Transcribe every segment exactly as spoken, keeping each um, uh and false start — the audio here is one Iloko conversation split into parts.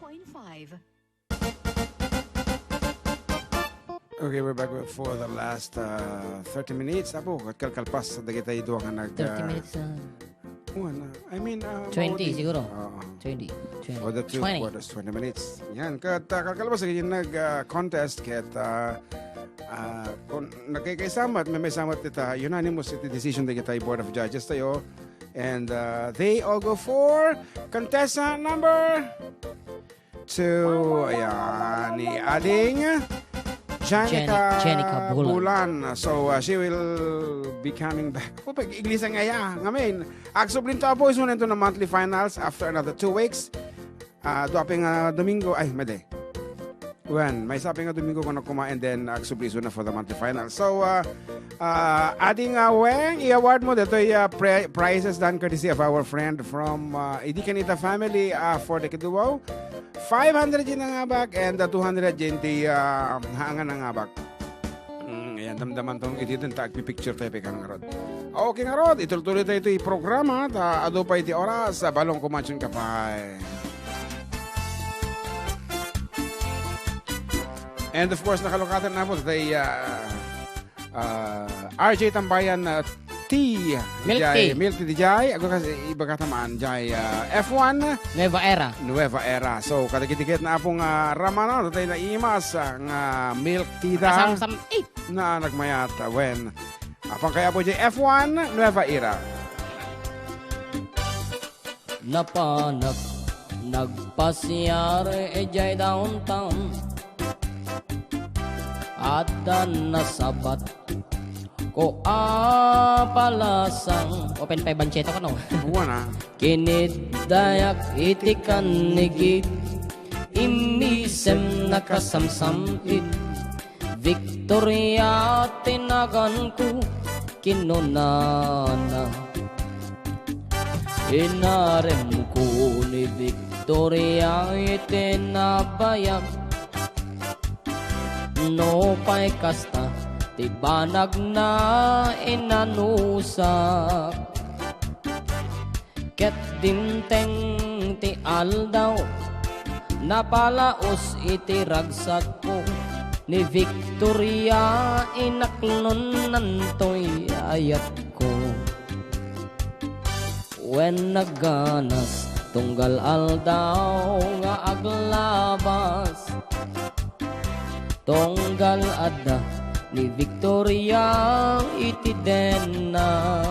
point five. Okay, we're back for the last, uh, thirty minutes. Apo, kalkalpas dagiti dua nga nag, thirty uh, minutes, uh, one, uh, I mean, uh, twenty maudi. Siguro. Oo. Twenty, twenty. For the two twenty. Quarters, twenty minutes. Yan, ket, uh, kalkalpas dagiti nag, uh, contest, ket, uh, uh, kung nagkikaisamat, may, may samat ita, unanimous iti decision dagiti Board of Judges tayo. And, uh, they all go for contestant number two, ayan, ni Ading Jenica Jen-, Jenica Bulan. Bulan. So, uh, she will be coming back. Oh, pag-Inglisa nga ya. Ngamin, agsublinto, apo, isunento na monthly finals after another two weeks. Ah, dua pay nga Domingo, ay, madi. When, maysa pay nga Domingo ko na kuma, and then, ah, agsubli isu na for the monthly finals. So, uh, uh, Ading, uh, Weng, i-award mo ditoy, uh, pri-, prizes done courtesy of our friend from, uh, Idi Canita family, uh, for the Kiduaw. Five hundred yen nga abak and, uh, two hundred yen ti, uh, haangan nga abak. Mm, ayan, damdaman tong iti dun, ta agpipicture tayo, pekang ngarod. Okay, ngarod, itultuloy tayo iti programa, ta adu pay ti oras, uh, balong kumansion ka pay. And of course, nakalukatan na po tayo, uh, uh, R J Tambayan, uh, Tea. Milk tea. Milk tea, di jay. Ago kasi iba ka tamaan, jay, ah, F one. Nueva Era. Nueva Era. So, kadagiti ket na apong, ah, ramana, tatay na imas, ah, nga milk tea da. Kasamsam, eh. Na nagmayat, ah, when. Apang kaya po, jay, F one, Nueva Era. Napanak nagpasiar idiay downtown. Adda nasabat ko a palasang. Open pa Bancheta kano? Buwan, ah. Kiniddayak iti kannigit. Immisem nakasamsam-it. Victoria ti naganko, kinunana. Inaremko ni Victoria iti nabayag. Nupay kasta ti banagna inanusak. Ket dimteng ti aldaw, napalaos iti ragsakko ni Victoria, inaklonnantoy ayatko. Wen nagganas, tunggal aldaw nga aglabas, tunggal adda ni Victoria iti denna.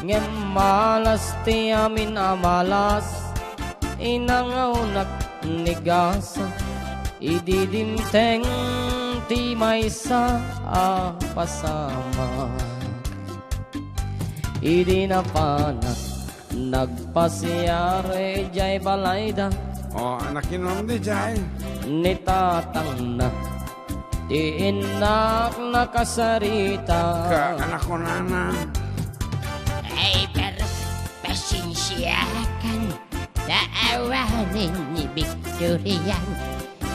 Ngem malas ti amin a malas, inangawnak ni gasa, idi dimteng ti maysa a pasamak. Idi napanak, nagpasiar idiay balayda. O, anak, inom di jay. Ni tatangna, ti innak nakasarita. Ka, anak ko, nana. Ay, pero pasensiakan, ta awanen ni Victorian.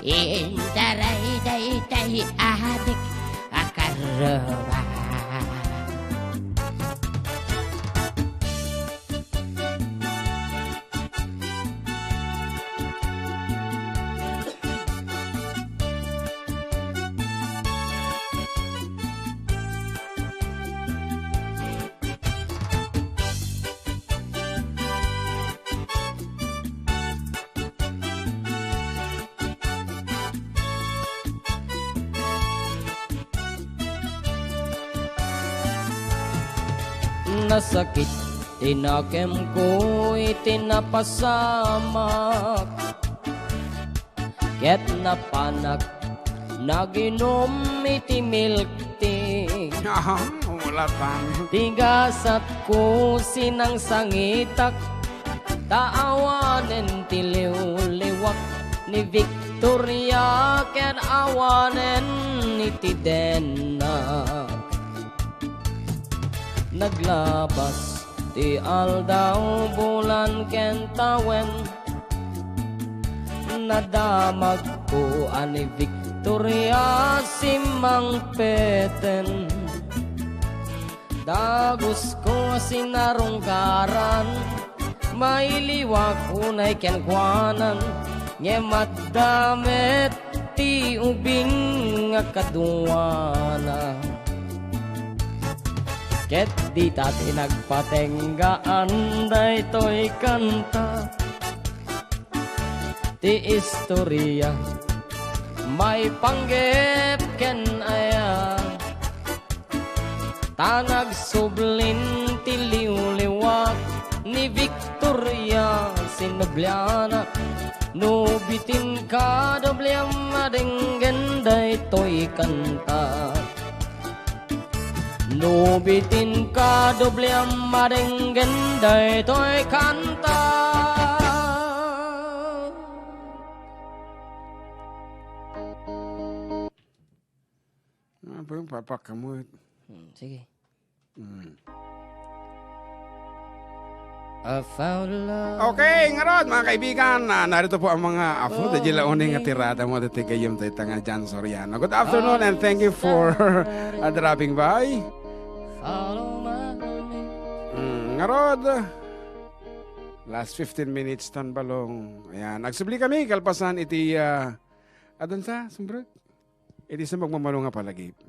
Intaray daytay adik a karruba. Nasakit ti nakemko iti napasamak. Ket napanak naginom iti milk tea. Aha, umulatan. Ti gasatko sinangsangitak, ta awanen ti liwliwak ni Victoria ken awanen iti denna. Naglabas ti aldaw, bulan ken tawen. Nadamagko a ni Victoria simmangpeten. Dagusko a sinarungkaran, Mailiwak unay kenkuanan, ngem adda met ti ubing nga kaduana. Ket dita ti nagpatenggaan daytoy kanta. Ti istoria maipanggep ken aya, ta nagsublin ti liwliwat ni Victoria. Sinobliana, no bitin ka dobliam madenggen daytoy kanta. No bitin ka dobliam madenggen daytoy kanta. Ano ba yung papakamot? Hmm, sige. Hmm. I found love. Okay, ngarud, mga kaibigan, ah, narito po ang mga apo, oh, di la uning nga tirada mo, dati gayam tayo tanga Jan Soriano. Good afternoon and thank you for, ah, dropping by. Follow my lead. Hmm, ngarud, last fifteen minutes tan balong. Ayan, nagsubli kami, kalpasan iti, ah, adun sa, sumbrek? Iti sa magmamano nga palagi.